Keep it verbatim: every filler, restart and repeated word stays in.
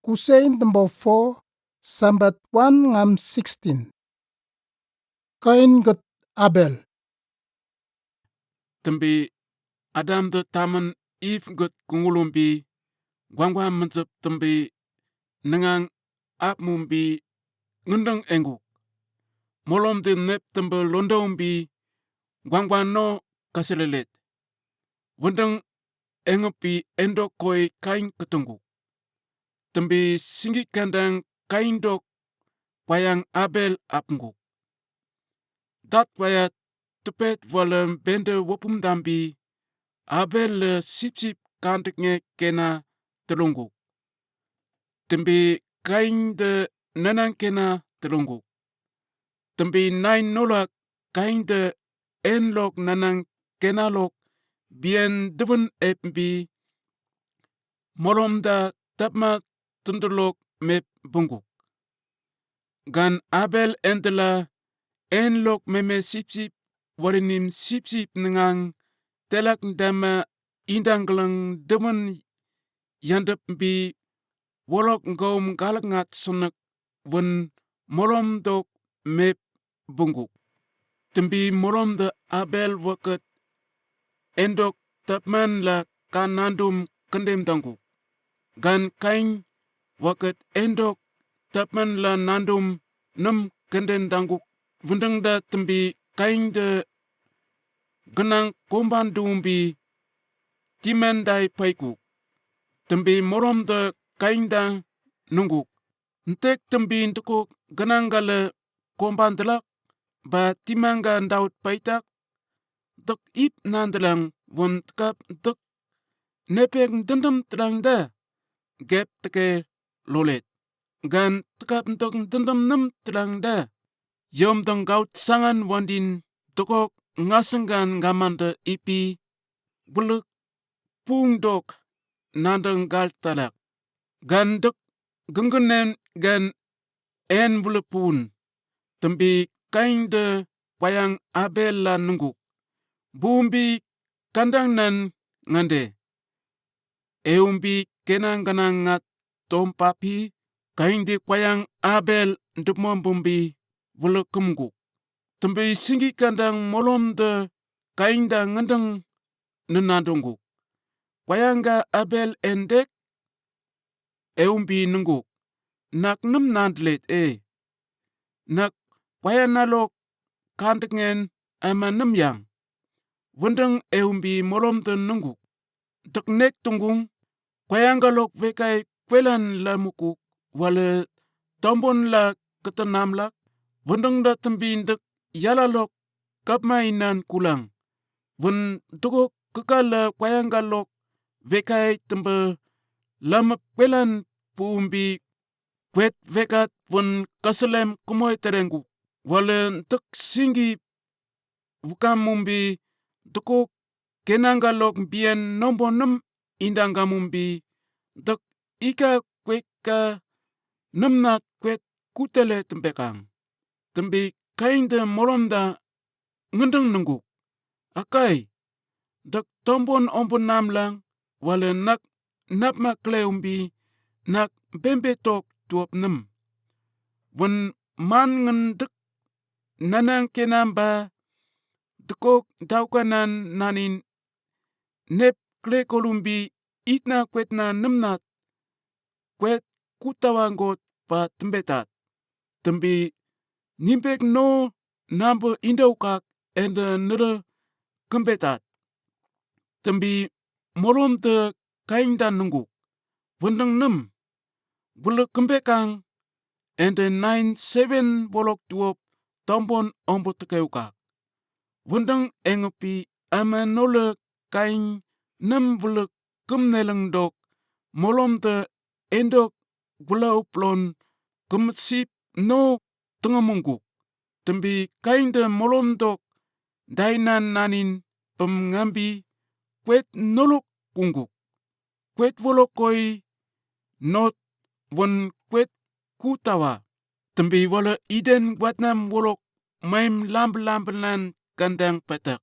Kusein number four, Sambat one ngam sixteen. Kain gøt Abel. Tømbi Adam tø tamøn Eve gøt kungulumbi gwangwan mønsøp tømbi nang ap mumbi ngundang enguk. Molom tø nep tømbi londongbi gwangwan no kaselelet. Wundang engupbi endok koi Kain katunguk. Tømbi singi kandang Kain dok kwayang Abel apnguk. Dat kwaya tupet walem bende wopum dambi Abel le sipsip kandik nge kena telunguk. Tømbi Kain de nanang kena telunguk. Tømbi nain nolak Kain de en lok nanang kena lok bien dubun epmbi molom da tapma tundulok mep bunguk. Gan Abel endela en lok meme sipsip warinim sipsip ngang telak dama indang glang dubun yandap bi wolok ngom galak ngat senek wun molom dok mep bunguk. Tømbi molom de Abel waket endok tapman la kanandum kendem danguk. Gan Kain waket endok tapman la nandum nem kendem danguk. Wundang da tømbi Kain de genang komban dumbi timen dai paikuk. Tømbi molom de Kain da nunguk. Ntek tømbi ntekuk genang gale komban delak ba timang ga ndaut paitak døk ip nandelang wun tekap døk nepek ndendem telang da gep teke lolet. Gan tekap døk ndendem nem telang da yom dang gaut sangan wandin døkok ngasang gan ngaman de ipi buluk pung dok nandang gal talak. Gan døk gengenen gan en buluk pun. Tømbi Kain de kwayang Abel la nunguk. Bumbi kandang nan ngande. Eumbi kenang ganang ngat tom papi Kain de kwayang Abel ndupmom bumbi wala kemguk. Tømbi singi kandang molom de Kain da ngandang nena dunguk. Kwayang ga Abel endek eumbi nunguk. Nak nem nandelet e. Nak kwayang na lok kandik ngen ama nem yang. Wundang eumbi molom de nunguk. Døk nek tungung kwayang ga lok wekai kwelan la mukuk wala tombon la ketenamlak. Wundang da tømbi døk yala lok kapmai nan kulang. Wun dukuk kekala kwayang ga lok wekai tømbi lamap kwelan pumbi kwet wekat wun kasalem kumoy terenguk. Wala døk singi wukam mumbi dukuk kenang ga lok bien nombon nem indang ga mumbi døk ika kwet ka nemnat kwet kutele tembekang. Tømbi Kain de molom da ngundang nunguk. Akai døk tombon ombon namlang wala nak napma kleumbi nak bembe tok tuop nem. Wun man ngen døk nanang kenam ba dukuk daukanan nanin nep klekolumbi itna kwetna nemnat kwet kutawa ngot ba tembetat. Tømbi nimbek no nambo indaukak ende nere kembetat. Tømbi molom de Kain da nunguk. Wundang nem wala kembekang ende nain seven wolok tuop tombon ombo tekeukak. Wundang engepi ama nole Kain nem wala kemneleng dok molom de endok wala uplon kemesip no tengemungkuk. Tømbi Kain de molom dok dainan nanin pemngambi kwet nolok kungkuk. Kwet wolok koi not wun kwet kutawa. Tømbi wala Eden watnam wolok maim lamb lamb nan kandang petak.